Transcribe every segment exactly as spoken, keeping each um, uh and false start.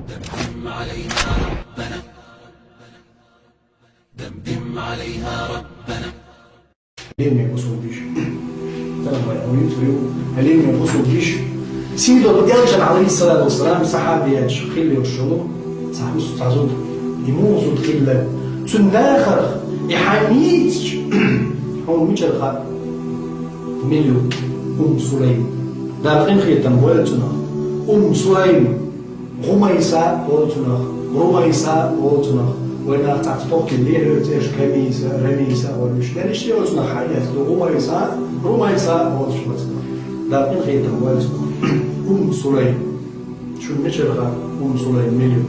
دمدم عليها ربنا. دمدم عليها ربنا. Хьалимий бусулба йиша. Тара вай Ӏуйцу ю. Хьалимий бусулба йиша. Сийдолчу Элчан, алейхиссалату вассалам, сахьабияташ хилла йолуш йолу цхьа хӀус, цхьа зуда. И муха зуда хилла? Цуьнан дахарх, и хьайна йийцича, хьуна мичара хаьа, мила ю Умму Сулайм? Дала къинхетам бойла цунах. Умму Сулайм. Румайса олу цунах, Румайса олу цунах. Вай нах цхьацца тохкина лелоьцу цӀераш Камиса, Рамиса олуш. Дерриш йолу цунах хьаэцна ду Румайса, Румайса олуш ву цунах. Дала къинхетам бойла цунах. Умму Сулайм. Шуна мичара хаьа Умму Сулайм мила ю?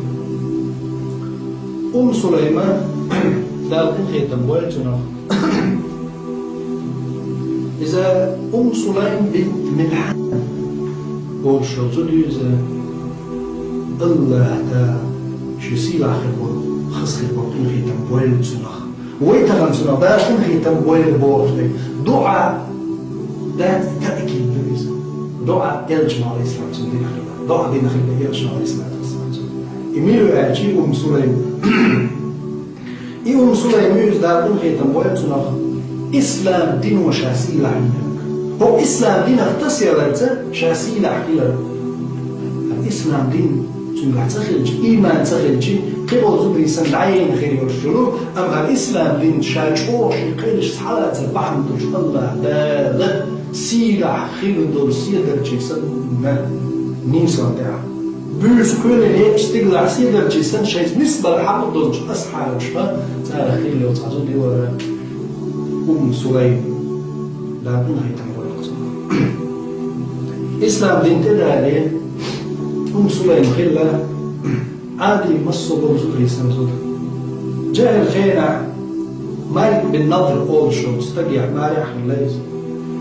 Умму Сулайма, Дала къинхетам бойла цунах. Иза Умму Сулайм бинт Милхьан олуш йолу зуда ю иза. АллахӀа Дала шен сийлахь хир болу, хаза хир болу къинхетам бойла цунах. Вай тахана цунах Дала къинхетам бойла бохуш дерг. ДуӀа дац, таъкид ду иза. ДуӀа Элчано, алейхиссалам, цунна дина хилла. ДуӀа дина хилла Элчано, алейхиссалату вассалам, цунна. И мила ю аьлча, Умму Сулайм. И Умму Сулайм ю иза, Дала къинхетам бойла цунах, ислам дино ша сийлахь йинарг. ХӀокху ислам динах тасаяларца ша сийлахь хиларг. Хьан ислам дин цуьнгахь ца хилча, ийман ца хилча, кхин болу зударий санна дӀаяйна хир йолуш йолу, амма хьан ислам дин ша чӀогӀа шен кхелашца схьалацар бахьана долуш АллахӀа Дала сийлахь хир долу седарчий санна нийсонан тӀехь. Буьйса кхоьлина екъчу стигалахь седарчий санна шайца нисбала хьакъ долчу асхьабашха царах хилла йолу цхьа зуда ю вара Умму Сулайм. Дала къинхетам бойла цунах. Ислам дин тӀедале, Умму Сулайм хилла Ӏади массо а болу зударий санна зуда. ЖахӀил хенахь Малик бин Надр олуш йолу стагехь маре а хилла иза.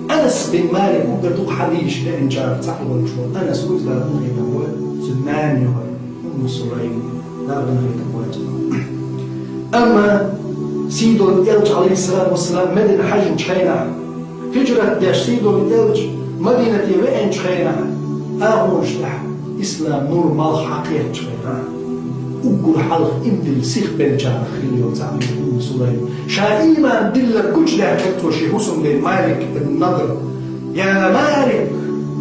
Анас бин Малик уггар дукха хьадисаш деанчарах цхьаъ волуш волу Анас ву иза, Дала къинхетам бойла, цуьнан нана ю хӀара Умму Сулайм, Дала къинхетам бойла цунах. Амма сийдолу Элча, алейхиссалату вассалам, Медина хьаьжначу хенахь, хиджрат деш сийдолу Элча Мадинате веанчу хенахь, агӀонаш тӀехь ислам нур малх хьакхеттачу хенахь, уггар хьалха иман дилла сихбеллачарах хилла йолу цхьаъ Умму Сулайм. Ша ийман диллар гучудаьккхира цо шен хӀусамден Малик бин Надр. Я Малик,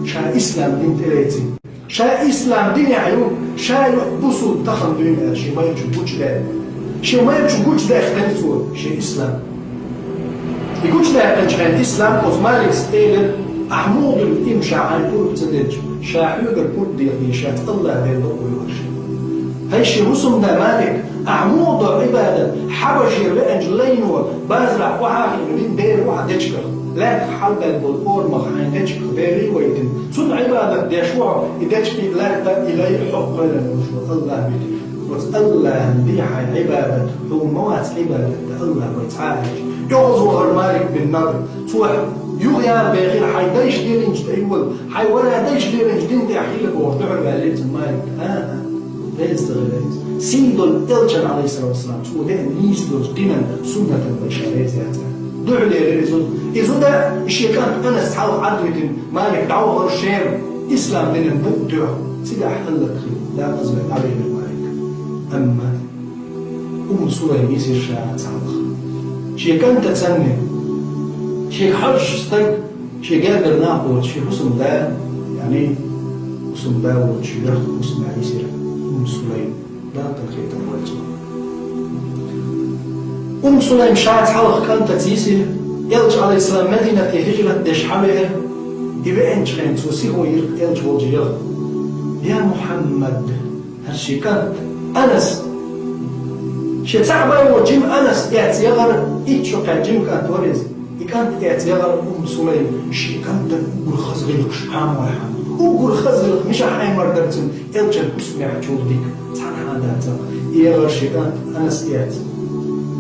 ша ислам дин тӀелецина. Ша ислам динехь ю, ша ю бусулба тахана дуьйна аьлла, шен майрачу гучудаьлла. Шен майрачу гучудаьккхира цо шен ислам. И гучудаьккхинчу хенахь ислам, оцу Маликс элира: «Ахьа муха дуьллу иман ша хьайна пурба ца делча, ша хьоьгара пурба дехийла, шаьш АллахӀ Дела докъо йолуш?» ХӀай шен хӀусамда Малик, ахьа муха до Ӏибадат, Хьабашера веанчу лайно базарахь охьа а хиъна дина бер ву хьан дечигах, лаьттах хьалабаьлла болу орамах хьайн дечигах бер а вайтина, цунна Ӏибадат деш ву хьо, и дечиг а, и латта а, и лай а хьо кхоьллина волуш волу АллахӀ витина. Оцу АллахӀана де хьайн Ӏибадат, хьуна ма вац Ӏибадат дан АллахӀ вай цхьа а хилча. ЙогӀуз вахара Малик бин Надр. Цо юха яра бехира, хьайн дайша лелийначу тӀе йолу, хьайн вара дайша лелийначу дина тӀехь хила бохуш дуьхьал ваьллера цунна Малик. А-а, реза ца хилла иза. Сийдолу Элчан, алейхиссалату вассалам, цо деана нийса долчу динан суннатан вай ша реза яц аьлла. Дуьхьал элира иза. Иза да, и шен кӀант Анас цхьалха Ӏадвитина, Малик дӀавахара Шема, ислам динан букъ тоьхна, цигахь хӀаллакьхилла, дакъаза вай дӀавелира Малик. Амма Умму Сулайм йисира ша цхьалха. Шен кӀантана санна, шега хьожуш стаг, шен гергара нах боцу шен хӀусамда, яъни хӀусамда воцуш верх хӀусамда йисира Умму Сулайм, Дала къинхетам бойла цунах. Умму Сулайм ша цхьалха кӀантаца йисира, Элча, алейхиссалам, Мадинате хиджрат деш хьавеара, и веанчу хенахь цо сихо йира Элча волчу яла: «Я Мухьаммад!» ХӀара шен кӀант Анас. Шен цхьаъ бен волу жима Анас эцна яхара, итт шо кхаьчна жима кӀант вара иза. И кӀант эцна яхара Умму Сулайм, шен кӀантана уггар хаза гӀиллакхаш Ӏамор хьан. Уггар хаза гӀиллакх мичахь Ӏамор дара цуьнан, Элчан хӀусамехь чул дика, цхьанхьа а дацара. И яхара шен кӀант Анас эцна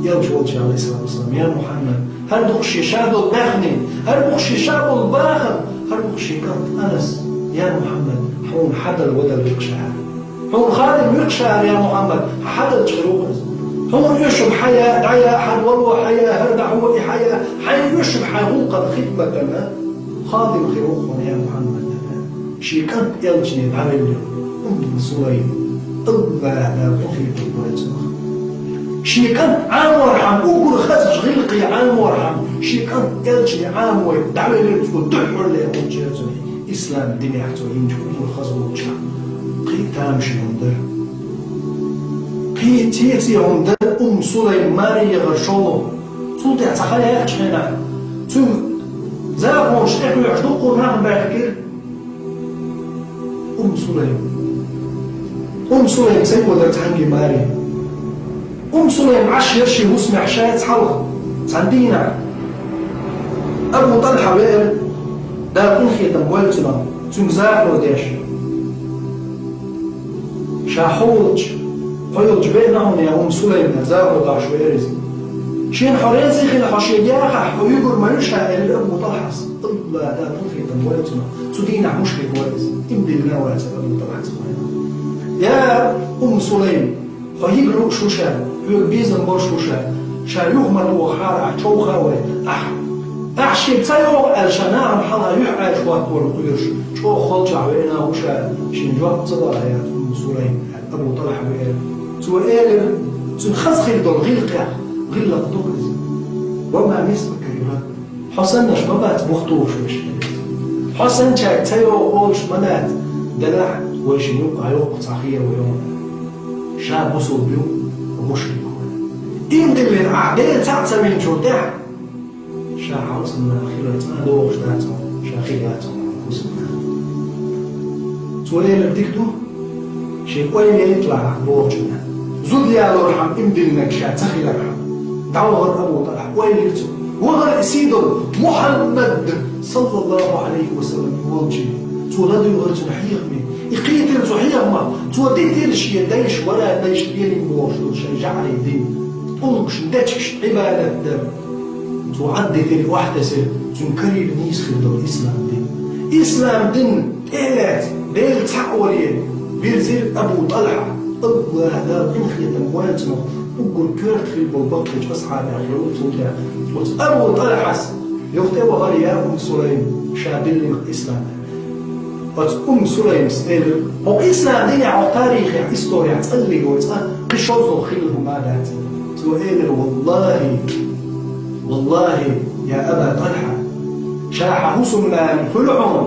Элча волчу, алейхиссалату вассалам: «Я Мухьаммад, хӀара ду-кх шен ша долу даьхни, хӀара бу-кх шен ша болу бахам, хӀара бу-кх шен кӀант Анас. Я Мухьаммад, хьуна хьадала вадала вуьгу ша». Хьуна хадим вуьгу ша, я Мухьаммад, хьан хьадалча хир ву иза. Хьуна оьшург хьая, дӀая, хьан вало хьая, хӀара дӀахьо и хьая, хьайн оьшург хьайн гӀуллакхана хидматана хадим хир ву хьуна, я Мухьаммад. Шен кӀант Элчане дӀавелла Умму Сулайм. Аллахьа Дала къинхетам бойла цунах. Шен кӀант Ӏаморхьама, уггар хазача гӀиллакхе Ӏаморхьама, шен кӀант элчане Ӏамой дӀавелира цо, духхьал ле хӀунчера цунна ислам динехь цо йинчу уггар хаза волчохь. Кхин а тамашийна хӀума дара. Кхин а цеций хӀума дара Умм Сулайм маре яхар шолгӀа. Цул тӀаьхьа цхьа ха яьхча хенахь, цуьнан закъонаш тӀекхоьхьуш дуккха нах баьхкира. Умм Сулайм. Умм Сулайм ца йодара цхьаьнгге маре. Умм Сулайм Ӏаш яра шен хӀусамехь ша цхьалха, цхьана дийнахь. Абу ТӀалхьа веара, Дала къинхетам бойла цунах, цуьнга закъо деш. Ша хьо волчу, хьо йолчу веана хьуна, я Умм Сулайм, аьлла, закъо деш веара иза. Шена хьо реза хилахь, хьо шега яхахь, хьо юьгур ма ю ша, элира Абу ТӀалхьас. Аллахьа Дала къинхетам бойла цунах. Цу дийнахь мушрик вара иза. Иман диллина вацара Абу ТӀалхьа цу хенахь. Я Умм Сулайм, хьо йигна лууш ву ша, хьоьга безам болуш ву ша, ша юха ма тохахьара ахь, човха а вай, ахь. Ахь шега ца йогӀу аьлла, ша нахана хьалха юьхь Ӏаьржа хӀоттавала кхоьруш, чӀогӀа холчохь веана ву ша, шена жоп ца ло, я Умм Сулайм, аьлла, Абу ТӀалхьа веара. Цо элира, цуьнан хаза хир долу гӀиллакхех гӀиллакх ду иза. Ва ма мислука юрадду. Хьо саннаш ма бац бух тухуш веш. Хьо санначаьрга ца йогӀу олуш ма дац, делахь а вай шина юккъахь йоккха цхьа хева йогӀу. Ша бусулба ю, хьо мушрик ву. Иман диллина ахь Дела цхьаъ ца винчул тӀаьхьа, ша хьалсанна хилар цкъа а догӀуш дац хьуна, ша хир яц хьуна хьуна хӀусамнана. Цо элира дика ду, шен ойла яйталахь бохучунна. Зуда ялорхьама иман диллинарг ша ца хилархьама, дӀавахара Абу ТӀалхьа, ойла йира цо. Вахара и сий долу Мухьаммад, саллаллаху Ӏалайхи ва саллам, волчу. Цо ладуьйгӀира цуьнан хьехаме. И кхийтира цу хьехамах. Цо дитира шен дайша, вара дайша лелийна бохуш долу шайн жӀарийн дин. ТӀулгашна, дечигашна Ӏибадат дар. Цо Ӏад дитира, охьатесира, цуьнан карийра нийса хир долу ислам дин. Ислам дин тӀе а лаьцна, Дела цхьаъ варе вирзира Абу ТӀалхьа. Аллахьа Дала къинхетам бойла цунах, уггар коьрта хир болу баккхийчу асхьабех хир ву цул тӀаьхьа. Оцу Абу ТӀалхьас юха тӀе вахара, я Умм Сулайм, ша диллинарг ислам. Оцу Умм Сулаймас элира, хӀокху ислам динехь, хӀокху тарихехь, историяхь цкъа а, цкъа кхин шозлагӀа хилла хӀума дац. Цо элира, валлахӀи, валлахӀи, я Аба ТӀалхьа, ша хьан хӀусамнана хуьлу хьуна,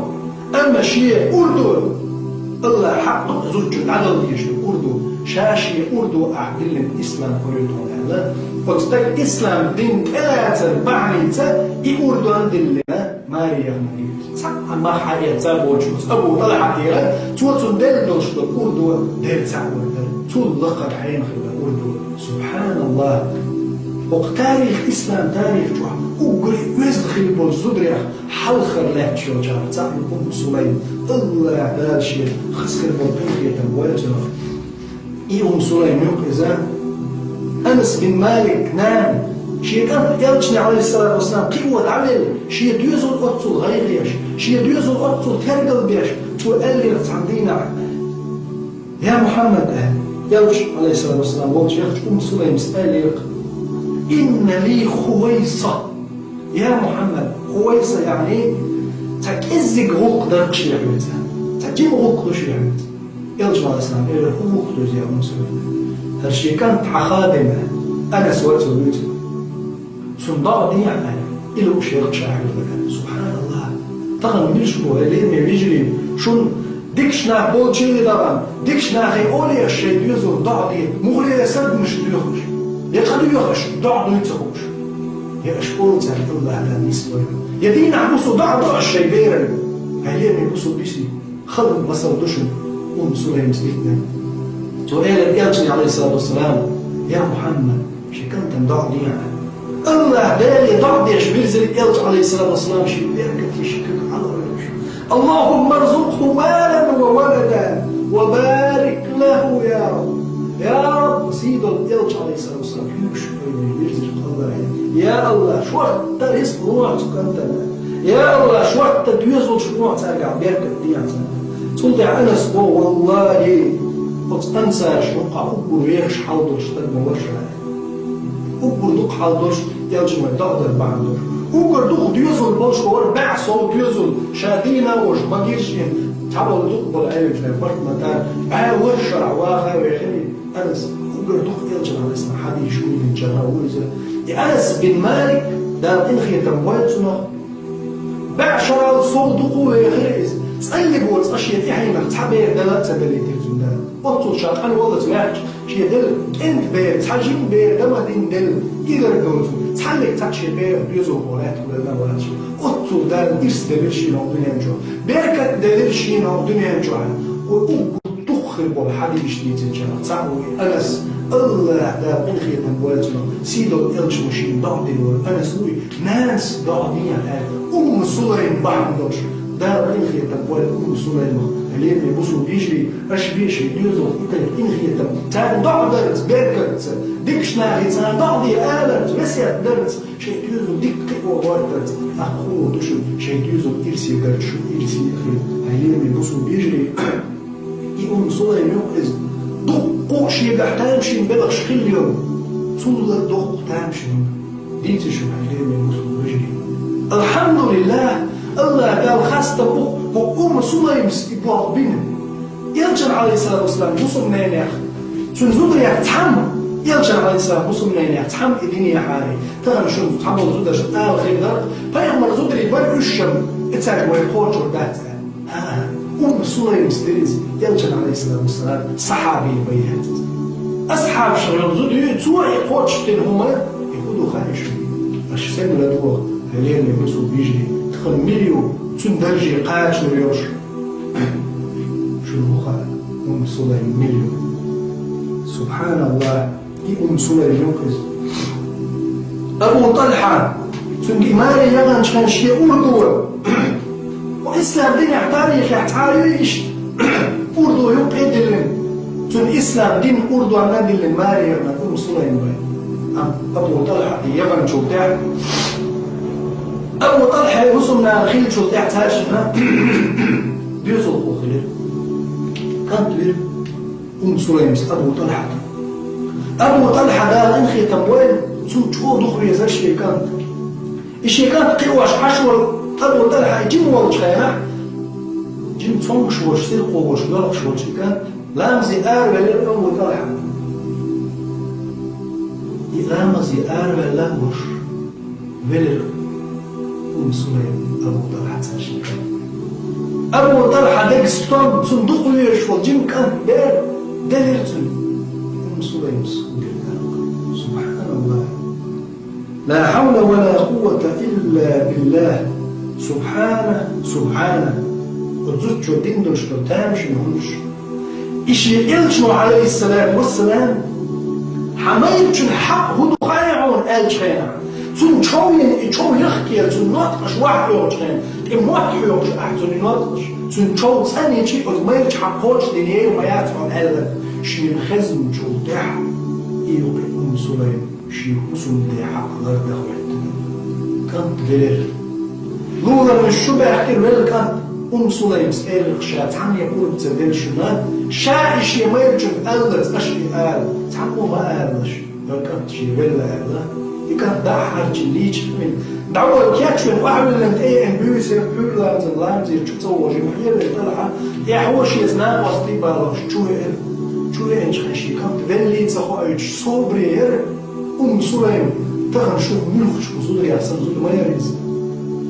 амма шен урдо, Аллахьа хьакъ ду зудчун дӀадала дезаш ду урдо, ша шен урдо ахь диллина ислам хуьлийла хьуна аьлла, оцу стага ислам дин тӀелацар бахьаница и урдо а диллина, маре яхна гира. Цхьа а мах хьаэца боцуш оцу Абу ТӀалхьа тӀера, цо цунна делла долуш долу урдо Дела цхьаъ вар дара. Цул лакхара хьенах хилла урдо. СубхьаналлахӀ! ХӀокху тарих, ислам тарих чохь уггаре оьзда хилла болчу зударех хьалхара лаьтташ йолчарах цхьаъ ю Умм Сулайм. Аллахьа Дала шен хаза хир болу къинхетам бойла цунах. И Умм Сулайм ю-кх иза. Анас бин Малик нана, шен кӀант элчане, Ӏалайхиссалату вассалам, кхио дӀавелла, шен доьзал оццул гӀайгӀа еш, шен доьзал оццул тергал беш, цо аьллера цхьана дийнахь: «Я Мухьаммад», — аьлла, элча, Ӏалайхиссалату вассалам, волчу яхча, Умм Сулаймас аьллера-кх: «Инна ли хувайса». Я Мухьаммад, хувайса, яъни, цхьа кӀеззиг гӀуллакх дара-кх шен хьоьца, цхьа жима гӀуллакх ду шен хьоьца. Элча, Ӏалайхиссалам, элира: «ХӀун гӀуллакх ду иза, я Умм Сулайм?» «ХӀара шен кӀант, хьан хадим, Анас вара цо вуьйцу. Цунна доӀа дехьа», — аьлла, и лууш яра-кх ша хьуьлларг. СубхьаналлахӀ! Тахана мила шу бу, хӀай лераме вежарий, шуна дикачу нах болчий а дахана, дикачу нахе олий аша шайн доьзална доӀа де, муххале а сагамаш доьху аша, я къа доьху аша, доӀа дуй ца хууш. Я аша олу цаьрга Аллахьа Дала нисбойла. Я дийнахь, буса доӀа до аша шайн берашка. ХӀай лераме бусалба йисий, хала масал ду шуна Умм Сулаймас дитинарг. Цо элира элчане, Ӏалайхиссалату вассалам: «Я Мухьаммад, шен кӀантана доӀа дехьа». Аллахьа Дале доӀа деш вирзира элча, Ӏалайхиссалату вассалам, шен беркате шен куьг хьалха луьйш: «Аллахумма рзукъху малан ва валадан ва барик лаху, я Рабб». Я Рабб, сий долу элча, Ӏалайхиссалату вассалам, куьйгаш ойла вирзира Аллахье: «Я Аллахь, шортта ризкъ лохьа цу кӀантана. Я Аллахь, шортта доьзалш лохьа цаьргахь, беркат дехьа царна». Цул тӀаьхьа Анас боху: «ВаллахӀи, оцу ансарашна юккъахь уггар вехаш хьал долуш стаг ма вара ша». Уггар дукха хьал долуш, элчане доӀа дар бахьана долуш. Уггар дукха доьзал болуш вара, бӀе сов доьзал, ша дийна а волуш, ма-гирра шена, Цхьаболу дукхахболу Ӏелимаш барт ма-дарра, бӀе ворхӀ шарахь ваха вехира Анас, уггар дукха Элчанан хьадисаш гулдинчарах ву иза. И Анас бин Малик, Дала къинхетам бойла цунах, бӀе шарал сов дукха вехира иза. ЦӀаллигора цкъа шен тӀаьхьенах цхьа бер дала а ца далийтира цуьнан Дала. Оццул ша къанваллалц ваьхча, шен делла кӀентан бер, цхьа жима бер дан ма дина делла, и гар доцург, цхьаьнгге цхьаъ шен берах доьзалхо лаьттах ваьлла а вацахь, оццул Дала ирс делира шена хӀокху дуьнен чохь, беркат делира шена хӀокху дуьнен чохь. Вай уггар дукха хир болу хьадисаш дийцинчарах цхьаъ ву и Анас, АллахӀ Дала къинхетам бойла цунах, сийдолу Элчано шена доӀа дина волу Анас ву и. Нанас доӀа дина аьлла, Умму Сулайм бахьана долуш, Дала къинхетам бойла Умму Сулаймах, лераме бусулба вежарий, аша бен шайн доьзалх и тайпа къинхетам, царна доӀа дарца, беркатца, дикачу нахе царна доӀа де аларца, весет дарца, шайн доьзал дика кхио гӀортарца, тӀаккха хӀун ду шуна, шайн доьзал ирсе дарца, шун ирсе а хила, хьайн лераме бусулба вежарий. И Умму Сулайм ю-кх иза. Дуккха а шегахь тамашийна белхаш хилла йолу. Цул а доккха тамашийна. Дийци шуна, хьайн лераме бусулба вежарий. АлхьамдулиллахӀ, АллахӀ Далла хастам бу, хӀокху Умму Сулаймас и болх бина. Элчан, Ӏалайхиссалату вассалам, бусулба ненех, цуьнан зударех цхьамма, Элчан, Ӏалайхиссалам, бусулба ненех цхьамма и динехьара, тахана шуна цхьаболу зударшна ала хир дара, пайхамаран зударий бара уьш шуна, и цаьрга вай кхочур дац аьлла. ХӀаъ, Умму Сулаймас дира иза, Элчан, Ӏалайхиссалату вассалам, сахьабий бен яц иза. Асхьабашна йолу зуда ю, цо и кхочушдина хӀума, и хӀун ду хаьий шуна? Аша стенга ладогӀа, хьайн лераме бусулба вежарий, тхан мила ю, цуьнан дарже кхачалур йолуш? Шуна хӀун хаьа, Умму Сулайм мила ю? СубхьаналлахӀ! И Умму Сулайм ю-кх иза. Абу ТӀалхьа, цуьнга и маре яханчу хенахь шен урдо, ислам динехь тарихехь цхьа а ю иштта, урдо юккъе а диллина, цуьнан ислам дин урдонна а диллина маре яхана Умму Сулайм вай. Амма Абу ТӀалхьа и яханчул тӀаьхьа, Абу ТӀалхьа хӀусамнана хиллачул тӀаьхьа цаьршинна доьзалхо хилира. КӀант вира. Умму Сулаймас Абу ТӀалхьа. Абу ТӀалхьа, Дала къинхетам бойла, цунна чӀогӀа дукха везара шен кӀант. И шен кӀант кхиош Ӏаш волу Абу ТӀалхьа и жима волчу хенахь, жима цомгуш волуш, сирхо волуш, лоьлхуш волчу и кӀант ламазе аравелира Абу ТӀалхьа. И ламазе араваьлла а волуш, велира Умму Сулайм Абу ТӀалхьа цаьршинна. Абу ТӀалхьа деган стом, цунна дукха везаш волу жима кӀант бер делира цуьнан. Умму Сулаймас хӀун дира тӀаккха? СубхьаналлахӀ! Ла хьавла ва ла къуввата илла биллахӀ! СубхьанахӀ, субхьанахӀ! Оцу зудчо дина долуш долу тамашийна хӀуманаш. И шен Элчано, Ӏалайхиссалату вассалам, хьан майрачун хьакъ хӀун ду хаьий хьуна аьллачу хенахь, цунна чов йина, и чов яхкера, цуьнан ноткъаш вахь хьоьхучу хенахь, тӀе мотт хьоьхуш ахь цуьнан ноткъаш, цуьнан чов цӀанйича, оцу майрачу хьакъ кхочушдина яй ма яц хьуна аьлла, шена хезначул тӀаьхьа и ю-кх и Умму Сулайм. Шен хӀусамден хьакъ лардан хӀоьттина. КӀант велира. Луларнаш чу баьхкира велла кӀант, Умму Сулаймас элира ша цхьанне а урд ца делла шуна, ша и шен майрачуьнга аллалц аша и ала, цхьаммо ма алалаш, вайн кӀант шен велла аьлла. И кӀант дӀа а хьарчийна лийча а вина, дӀавала кечвина охьавиллина тӀе а еана буьйса, пхьуьйра ламазан ламазера чу ца вогӀуш, и хьевира тӀалхьа, тӀаьхьо шеца накъостий балош чу веана. Чу веанчу хенахь шен кӀант веллий ца хоуьйтуш собаре яра. Умму Сулайм, тахана шух муьлххачу зударех санна зуда ма яра иза.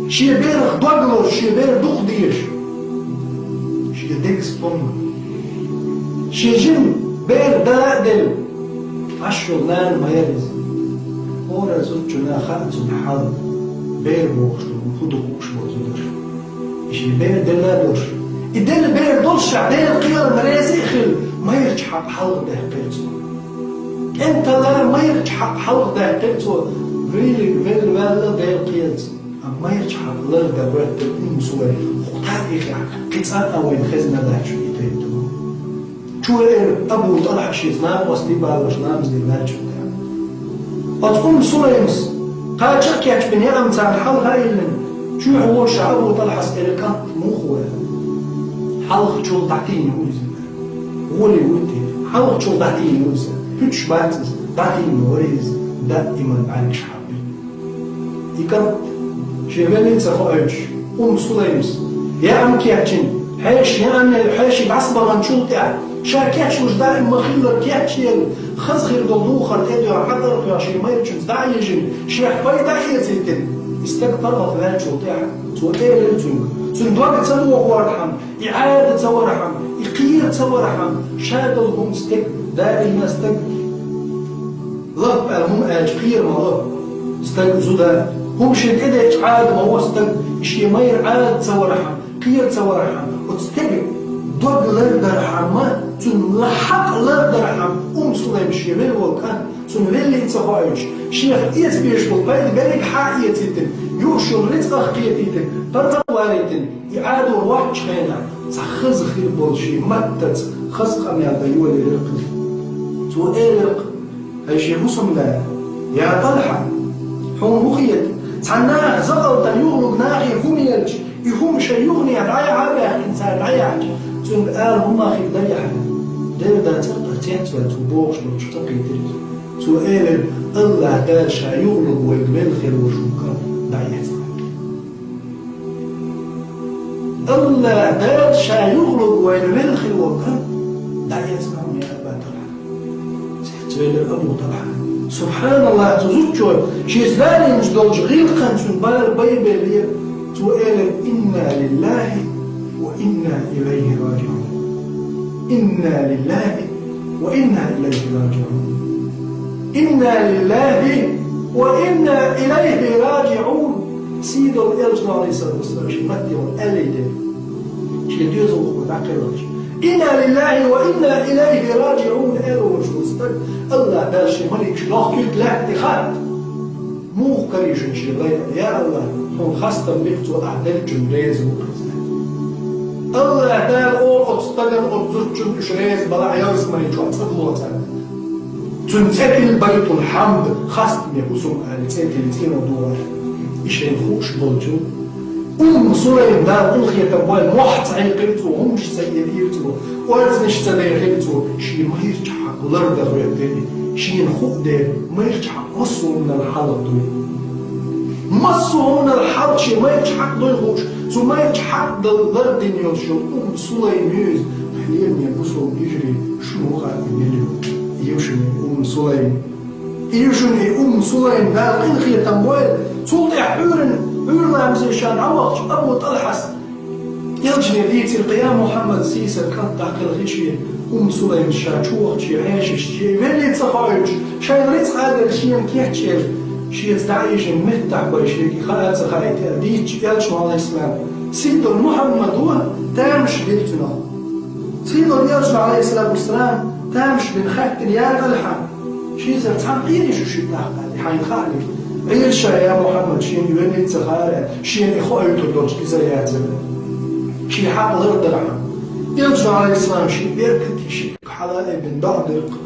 Шен берах дог лозуш, шен бер дукха дезаш, шен дегас тхуна. Шен жима бер дала а делла, Ӏаш йолу нана ма яра иза. ХӀора зудчунна хаьа цуьнан хьал, бер бохуш долу хӀун ду хууш болу зударша. И шен бер делла а долуш, и делла бер долуш шахь Делан кхелана реза а хилла, майрачу хьакъ хьалха даьккхира цо. КӀенталла майрачу хьакъ хьалха даьккхира цо, вуьйлиг велла ваьлла Делан кхелаца. Амма майрачу хьакъ лардан хӀоьттира Умму Сулайм, хӀокху тарихехь кхин цкъа а вайна хезна дац и тайпа. Чу веара Абу ТӀалхьа шеца накъостий балош ламазера ваьллачул тӀаьхьа. Оцу Умму Сулаймас кхача а кечбина яа царна хьалха а йиллина, чоьхьа волуш Абу ТӀалхьас элира: «КӀант муха ву?» Хьалхачул дӀатийна ву иза. Гӏоле вуй те, хьалхачул дӏатийна ву иза. Пуьташ бац иза, дӏатийна вара иза, даиман бӏаьргаш хьаббина. И кӏант, шен веллий ца хоуьйтуш, Умму Сулаймас, яа ма кечйина, Хьаьша яа мел, хьаьший дӀасабаханчул тӀаьхьа, ша кечлуш даим ма-хиллара кечъелла, хаза хир долу духар тӀедоьгӀна, хьатӀара а тоьхна, шен майрачуьнца дӀа а йижина, шех пайда а эцийтина, и стаг паргӀат ваьллачул тӀаьхьа, цо элира цуьнга, цуьнан дог ца дохорхьама, и Ӏаьржа ца вархьама, и кхера ца вархьама, ша долу хӀума стеган, даиман стаг лап аьлла хӀума аьлча кхера ма ло стаг, зуда. ХӀума шен тӀедеъча Ӏада ма во стаг, и шен майра Ӏада ца вархьама, кхера ца вархьама, оцу стеган дог лардархьама, цуьнан хьакъ лардархьама, Умму Сулайм шен велла волу кӀант, цунна веллий ца хоуьйтуш, шех эца безаш болу пайда берриг хьа а эцийтина, юуш йолу рицкъах кхетийтина, паргӀат а валийтина, и Ӏадо воцчу хенахь, цхьа хаза хир болу шен маттаца хаза къамел дан йолаелира кхуза. Цо элира-кх: «ХӀай шен хӀусамда, я ТӀалхьа, хьуна хӀун хета, цхьана наха закъалтана юхалург нахе хӀума елча, и хӀума шайн юхане дӀаяхьа а баьхкина, цара дӀаяьхьча, цуьнга ала хӀума хир дара яхьа?» Дера дан цӀаркъа цецваьлла цо бохуш долчух ца кхийтира иза. Цо элира: «АллахӀ Дала ша юхалург вайна велла хир волуш ву-кх, дӀаэца». АллахӀ Дала ша юхалург вайна велла хир волу кӀант дӀаэцна хьуна, я Аба ТӀалхьа. Цецвелира Абу ТӀалхьа. СубхьаналлахӀ, цу зудчо шеца далийначу долчу гӀиллакхана цуьнан бала байбеллера. Цо элира: «Инна лиллахӀи ва инна илайхӀи раджиӀун. Инна лиллахӀи ва инна илайхӀи раджиӀун. Инна лиллахӀи ва инна илайхӀи раджиӀун». Сийдолу Элчано, Ӏалайхиссалату вассалам, шен маттехула аьллий дела, шен доьзалхо дӀакхелхича: «Инна лиллахӀи ва инна илайхӀи раджиӀун», — аьлла волуш волу стаг, АллахӀ Дала шен маликаш дохкуьйту лаьтта тӀе хатта. Муха карийшина шен лай: «Я АллахӀ, хьуна хастам бина цо, ахь деллачунна реза ву-кх иза». АллахӀ Дала олу оцу стагана, оцу зудчунна уьш реза балахь ялсамани чохь цӀа лоцург. Цуьнан цӀе тилла Байтул-Хьамд, хастаме хӀусам аьлла цӀе тилла цӀено догӀуш. И шайна хууш болчу Умму Сулайм, Дала къинхетам бойла, мохь ца хьийкхира цо, хӀумаш ца этӀийра цо, орцанаш ца дехира цо, шен майрачу хьакъ лардан гӀоьртира. Шена хуу дела, майрачу хьакъ массо а хӀуманал хьалха дуй. Массо а хӀуманал хьалха шен майрачу хьакъ дуй хууш, цу майрачу хьакъ дан лардина йолуш йолу Умму Сулайм ю иза. Хьалемане бусалба йижарий, шуна хӀун хаьа и мила ю? И ю шуна и Умму Сулайм. И ю шуна и Умму Сулайм, Дала къинхетам бойла. Цул тӀаьхьа Ӏуьйранна, Ӏуьйра ламазе ша дӀавахча, Абу ТӀалхьас Элчане дийцира-кх: «Я Мухьаммад, сийсара кӀант дӀакхелхича шен, Умму Сулайм ша чу вахча шен хьешашца, шен веллий ца хоуьйтуш, шайна рицкъа а делла, шена кечъелла, шеца дӀа а йижина, меттахбай шега и хаа а ца хаийта», — аьлла дийцча, Элчано, Ӏалайхиссалам, сийдолу Мухьаммадо тамаш бира цунах. Сийдолу Элчано, Ӏалайхиссалату вассалам, тамаш бина хаьттира: «Я ТӀалхьа, шийсара цхьаьна Ӏийрий шу шиъ нах?» — аьлла, хьайна хаалийта. Ӏийра ша, я Мухьаммад, шена и веллий ца хаара, шена и хоуьйтур долчу иза яцара. Шен хьакъ лардархьама. Элчано, Ӏалайхиссалам, шен беркате шиъ хьала а бина, доӀа дира-кх: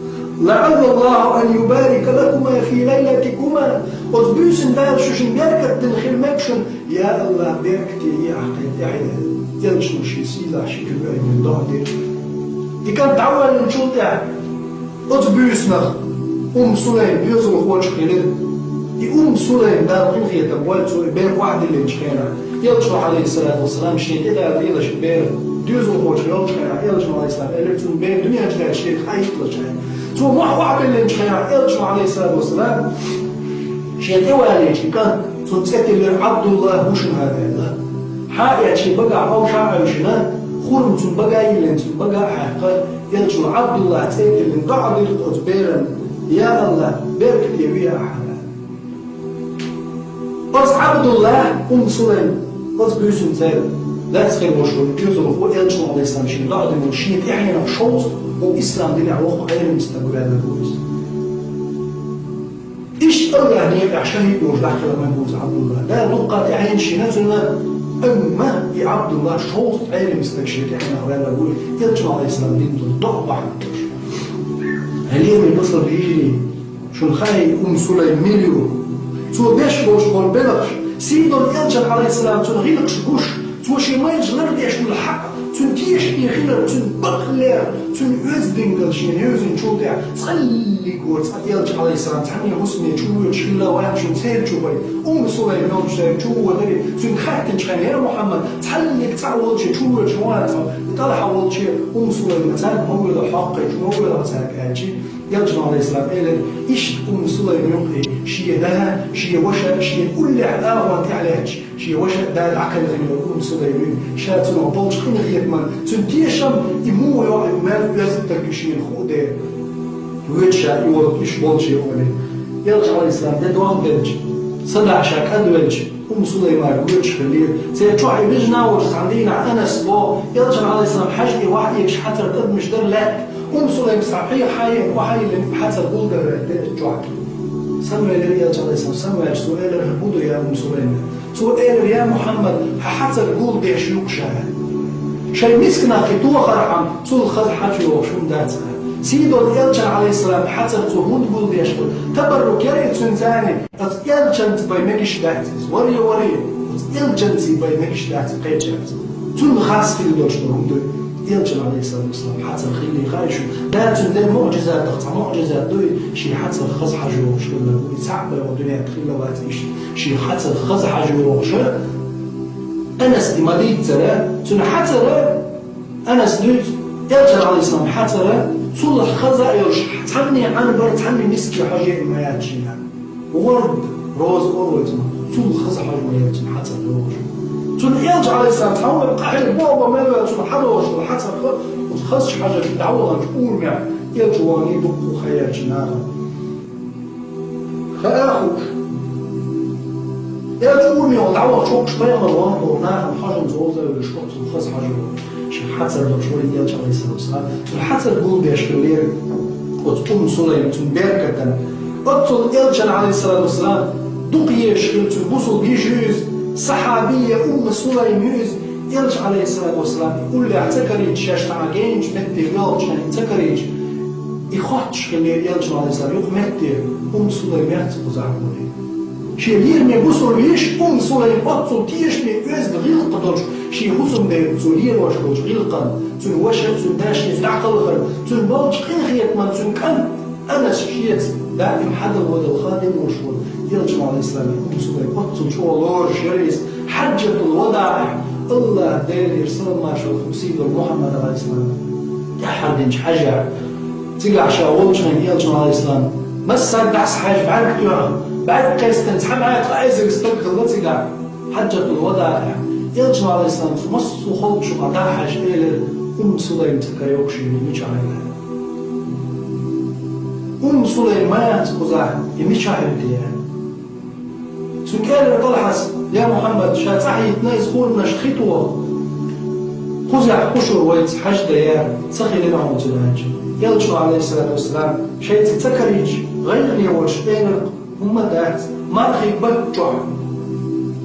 «ЛаӀаллаллахӀа ан юбарика лакума фи лайлатикума». Оцу буьйсанна Дала шуьшинна беркат дина хир мега шуна, я АллахӀ, беркате е ахь тхайн тӀаьхье. Элчано шен сийлахь ши куьг а бина, доӀа дира. И кӀант дӀавоьллинчул тӀаьхьа оцу буьйсанах Умму Сулайм доьзалхочух хилира. И Умму Сулайм, Дала къинхетам бойла, цо и бер охьадиллинчу хенахь, Элчано, Ӏалайхиссалату вассалам, шен тӀедала лелаш и бер доьзалхочух йолчу хенахь, Элчано, Ӏалайхиссалам, элира цунна: «Бер дуьнен чу даьлча шега хьаитталаш хьайна». Цо мохь охьабиллинчу хенахь, Элчано, Ӏалайхиссалату вассалам, шен тӀе валийча и кӀант, цунна цӀе тиллира: «Ӏабдуллахь ву шуна хӀара», — аьлла. Хьа а эцна, шен багахь хьовша а Ӏуьйшина, хурма цунна бага а йиллина, цунна бага а хьаькхна, Элчано Ӏабдуллахь цӀе а тиллина, доӀа дира-кх оцу берана: «Я АллахӀ, беркате ве ахь хӀара». Оцу Ӏабдуллахь, Умму Сулайм, оцу буьйсанна церан лаьцна хир волуш волу доьзалхо, Элчано, Ӏалайхиссалам, шена доӀа дина волу, шен тӀаьхьенах шовзткъа ву ислам динехь воккха Ӏелам стаг ваьлла ву иза. Иштта АллахӀан некъехь шахӀид волуш дӀакхелхина ву иза Ӏабдуллахь. Дала дуккха тӀаьхьенаш йина цунна, амма и Ӏабдуллахь шовзткъа Ӏелам стаг шен тӀаьхьенах ваьлла ву, Элчано, Ӏалайхиссалам, дина долу доӀа бахьана долуш. Хьалемане бусалба йижарий, шуна хаьий Умму Сулайм мила ю? Цо беш болуш болу белхаш, сийдолу Элчанан, Ӏалайхиссалам, цуьнан гӀиллакхаш гуш, цо шен майрачу лардеш долу хьакъ Цуьнан тешаме хилар, цуьнан бакъ лер, цуьнан оьздангалла шена евзина чул тӀехь цхьаллиг вара цхьа элча, Ӏалайхиссалам, цхьанне хӀусаме чу воьдуш хилла вац шуна церан чу бай. Умму Сулайм йолчу шайна чу воьдура, цуьнга хаьттинчу хенахь: «Я Мухьаммад, цхьаллиг цхьаъ волчу чу воьдуш ма вац хьо?» И тӀалхьа волчу Умму Сулайма царна: «Ма воьду хьо кхечу, ма воьду хьо цаьрга», аьлча, элчано, Ӏалайхиссалам, элира: «Иштта Умму Сулайм ю-кх и, шен да, шен ваша, шен уллехь агӀон тӀехь лаьтташ». Шен ваша а, да а дӀакхелхина йолу Умму Сулайм ю, ша цунах болчу къинхетаман, цуьнан тешам, и муха йогӀу, и мел оьзда стаг ю шена хуур дела. Воьду ша и волчу, уьш болчу олий. Элча, Ӏалайхиссалам, де дохделча, садаӀа ша кӀадвелча, Умму Сулайма воьдуш хиллера. Церан чохь и вижна волуш цхьана дийнахь Анас боху, элчана, Ӏалайхиссалам, хьажа и вахь эцаш хьацар тӀадамаш дара лаьтта. Умму Сулайма схьа хьеха хьаеана, охьайиллина, хьацар гулдара лаьтта чохь. Самавелира элча, Ӏалайхиссалам, самаваьлча, цо элира: «ХӀан хӀун ду, я Умму Сулайма?» Цо элира: «Я Мухьаммад, хьан хьацар гулдеш ю-кх ша. Шайн мисканах и тохархьама, цул хаза хьожа йогӀуш хӀума дац хьан». Сийдолу элчана, Ӏалайхиссалам, хьацар цо хӀунда гулдеш хилла? Табаррук яра и цуьнан царна? Оцу элчанца бай мегаш дац иза. Варе, варе, оцу элчанца бай мегаш дац кхечаьрца. Цунна хас хилла долуш ду хӀума ду. Элчана, Ӏалайхиссалату вассалам, хьацар хилла хаьа шуна. Дала цуьнан делла муӀжизатах цхьа муӀжизат ду и, шен хьацар хаза хьожа йогӀуш хилла. И цхьаъ бай вайн дуьнен тӀехь хилла вац иштта. Шен хьацар хаза хьожа йогӀуш. Анас и ма-дийццара, цуьнан хьацара, Анас дуьйцу, элчан, Ӏалайхиссалам, хьацара, цул хаза а йолуш, цхьанне Ӏанбар, цхьанне миска хьожа а ма яц шена. ГӀорда, роза олу вай цунах, цул хаза хьожа ма яц цуьнан хьацар йогӀуш. Цунна элча, Ӏалайхиссалам, цхьа хӀума кхин боху ма-баьлла, цунна хьожуш долу хьацар хӀа, оцу хазачу хьожарш дӀаваханчу урамехь, элча вахана дуккха а ха яьлча нахана. Хаа хууш. Элча урамехула дӀавахча хӀокхуш пайхамар вахана хӀора нахана хьожанца вовза а вуьлуш, оццул хаза хьожа йогӀуш. Шен хьацар долуш вара элча, Ӏалайхиссалату вассалам. Цуьнан хьацар гулдеш хиллера оцу Умму Сулайма, цуьнан беркатана. Оццул элчана, Ӏалайхиссалату вассалам, дукха езаш хилла, цуьнан бусулба йиша ю иза, сахьабия Умму Сулайма ю иза. Элча, Ӏалайхиссалату вассалам, уллехь ца карийча, шаьш цхьана генчу метте йогӀучу хенахь ца карийча, и хоттуш хиллера элчано, Ӏалайхиссалам, юкъаметтера, Умму Сулайма яц кхузахь олий. Шен лераме бусулба йиша Умму Сулайма оццул тешаме, оьзда, гӀиллакх долуш, шен хӀусамдена цо лелош долчу гӀиллакхана, цуьнан ваша а, цуьнан да а шеца дӀакхалхар, цуьнан болчу къинхетаман, цуьнан кӀант Анас шеца даим хьадала-вадала хадам а луш волу, элчано, Ӏалайхиссалам, Умму Сулайма оццул чӀогӀа лоруш яра иза. Хьаджатул-ВадаӀехь, АллахӀ Делера салам-маршалла хуьлда сийдолу Мухьаммада, Ӏалайхиссалам, тӀаьххьара динчу хьаьжехь, цигахь ша волчу хенахь элчано, Ӏалайхиссалам, массаьрга дӀасахьаьжна бӀаьрг тоьхна, бӀаьрг кхестина цхьа бӀе ткъаь эзар стаг хилла цигахь, Хьаджатул-ВадаӀехь. Элчано, Ӏалайхиссалам, цу массо а халкъ чу дӀахьаьжча элира: «Умму Сулайма ца карайо-кх шуна, и мичахь ю?» Умму Сулайма ма яц кхузахь, и мичахь ю те? Цуьнга элира ТӀалхьас: «Я Мухьаммад, ша цӀахь йитина иза, хурманаш хи тоха. Кхузахь кхушур вайца хьаьж дан яра, ца хилира хьуна цуьнан хьаьж». Элчано, Ӏалайхиссалату вассалам, шайца ца карийча, гӀайгӀане волуш элира: «ХӀумма дац, мархий баттахь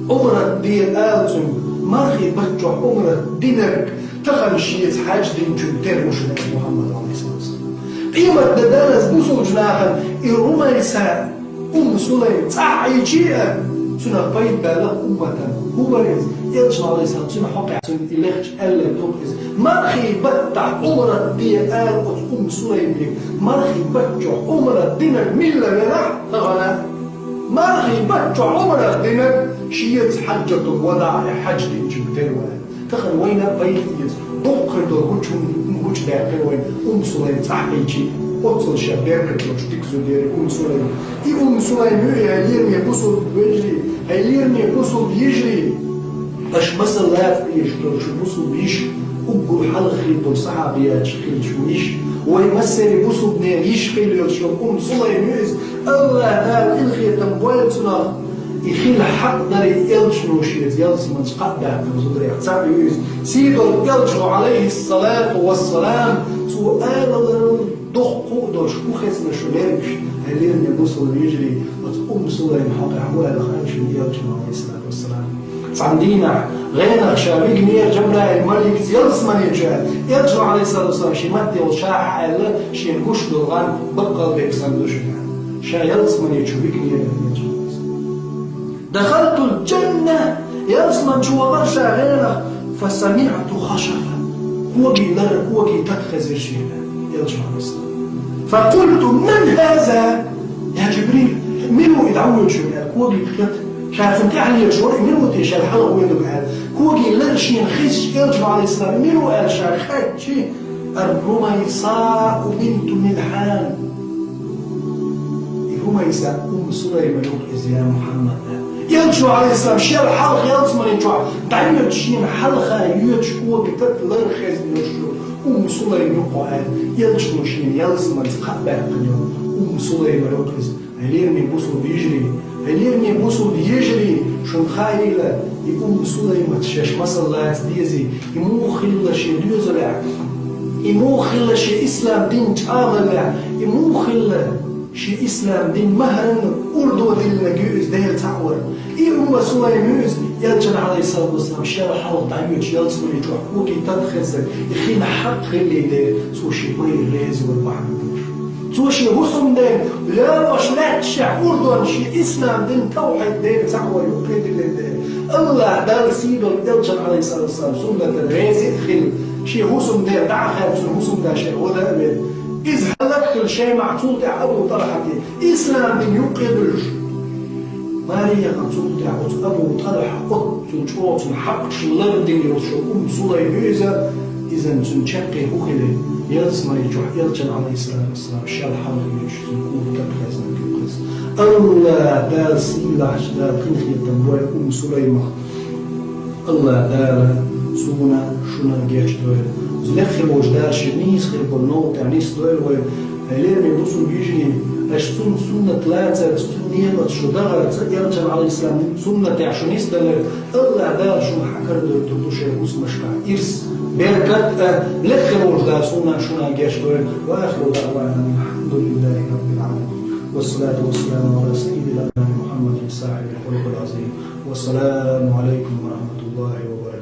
Ӏумрат де», ала цуьнга. Мархий баттахь Ӏумрат динарг тахана шеца хьаьж динчуьнга тера ву шуна, Мухьаммад, Ӏалайхиссалату вассалам. Къематде далаза бусулбачу нахана и Румайса, Умму Сулайма цӀахь Ӏийча а, цунах пайда баьлла умматана. ХӀун бара иза? Элчано, Ӏалайхиссалам, цуьнан хьокъехь, цуьнан и лехча аьлларг ду-кх иза. Мархий баттахь Ӏумрат де ала оцу Умму Сулаймига. Мархий баттахь Ӏумрат динарг милла велахь тахана? Мархий баттахь Ӏумрат динарг шеца Хьаджатул-ВадаӀехь хьаьж динчуьнга тера ву. Тахана вайна а пайда эца, дуккха хир долу гучу хӀума гучудаьккхира вайна. Умму Сулайма цӀахь Ӏийча, оццул шен беркат долуш дика зуда яра Умму Сулайма. И Умму Сулайма ю, хьайн лераме бусулба вежарий, хьайн лераме бусулба йижарий. Аша масал лаца дезаш долу шун бусулба йиша, уггар хьалха хилла долу сахьабияташ хилла шун йиша. Вай массеран бусулбанийн йиша хилла йолуш йолу Умму Сулайма ю иза. АллахӀ Дала къинхетам бойла цунах. И хила хьакъ дарий элчано шеца ялсаманчу кхаъ даьккхина зударех цхьаъ ю иза. Сийдолу элчано, Ӏалайхиссалату вассалам, цо аларал доккха а долуш, хӀун хезна шун лергаш, хьайн лераме бусулба йижарий, оцу Умму Сулайма хьокъехь хӀун аьлла хаьа шуна элчано, Ӏалайхиссалату вассалам. Цхьана дийнахь, гӀенах ша вигнера Жабраил маликца ялсамане чу аьлла, элчано, Ӏалайхиссалату вассалам, шен матте волу ша хьаьлла, шена гуш долу гӀан баккъалла дерг санна ду шуна. Ша ялсамане чу вигнера элчано. «Дахалтул джанна», ялсамани чу вахара ша гӀенах, «фа самиӀту хашафан». Когий лар, когий тата хезира шена, аьлла, элчано. فقلت: من هذا يا جبريل؟ Мила ву и дӀавоьдуш верг? Аьлла, когий кхета. Ша цунна тӀехьа лелаш вар, и мила ву те, шел хьалха воьдург аьлла. Когий лар шена хезча, элчано, عليه السلام, мила ву аьлла ша хаьттача, الرميصاء بنت ملحان. И Румайса Умму Сулайма юкъе иза, я Мухьаммад, аьлла. Элчано, عليه السلام, шел хьалха ялсмале чохь дӀайоьдуш, шена хьалха йоьдуш когий тата лар хезна йолуш йолу Умму Сулайма юкъе, аьлла. Элчано шена ялсмалеца кхаъ баьккхина йолу Умму Сулайма юкъе иза. Хьай лераме бусулба йижарий, хьай лераме бусулба йижарий, шуна хаийла, и Умму Сулаймат шаьш масал лаца дезий, и муха хилла шен доьзалехь, и муха хилла шен ислам дин чӀагӀлалехь, и муха хилла шен ислам дин махьаранна урдо диллинарг ю иза, Дела цхьаъ вар. И Умму Сулайма ю иза, элчано, عليه الصلاة والسلام, шел хьалха дӀайоьдуш ялсмале чохь когий тата хезнарг, и хин хьакъ хилла дела, цо шен пайда реза вара бахьана долуш. Цо шен хӀусамден лоьмаш лаьтташехь урдонна шен ислам дин, тавхьид, Дела цхьаъ вар юккъе диллина дела, АллахӀ Далла сий долу элчан, عليه الصلاة والسلام, суннатан реза а хилла, шен хӀусамден дӀа а хаьрчина, хӀусамда шен гӀо дан а велла, иза хӀаллакьхилла шайн махь, цул тӀаьхьа Абу ТӀалхьа те, ислам дин юккъе дуьллуш. Маре яхана цул тӀаьхьа оцу Абу ТӀалхьа оццул чӀогӀа цуьнан хьакъаш лардина йолуш йолу Умму Сулайма ю иза, иза цуьнан чаккхе хӀун хилла, ялсмале чохь элчан, عليه الصلاة والسلام, шел хьалха йоьдуш цуьнан когий тата хезнарг юккъе иза. АллахӀ Дала сийлахьчу Дала къинхетам бойла Умму Сулаймах. АллахӀ Дала суна, шуна гечдойла. Лекха волчу Дала шен нийса хир болу новкъа тӀехь нисдойла вай. Хьай лераме бусулба йижарий, аша цуьнан суннат лацарца, цуьнан некъаца шу дахарца, элчан, عليه السلام, суннатехь шу нисдаларца, АллахӀ Дала шуна хьакхардойтур ду шайн хӀусамашкахь ирс, беркат а. Лекха волчу Дала суна, шуна гечдойла. وآخر دعوانا أن الحمد لله رب العالمين. والصلاة والسلام على سيد الأنام محمد صاحب الخلق العظيم. والسلام عليكم ورحمة الله وبركاته.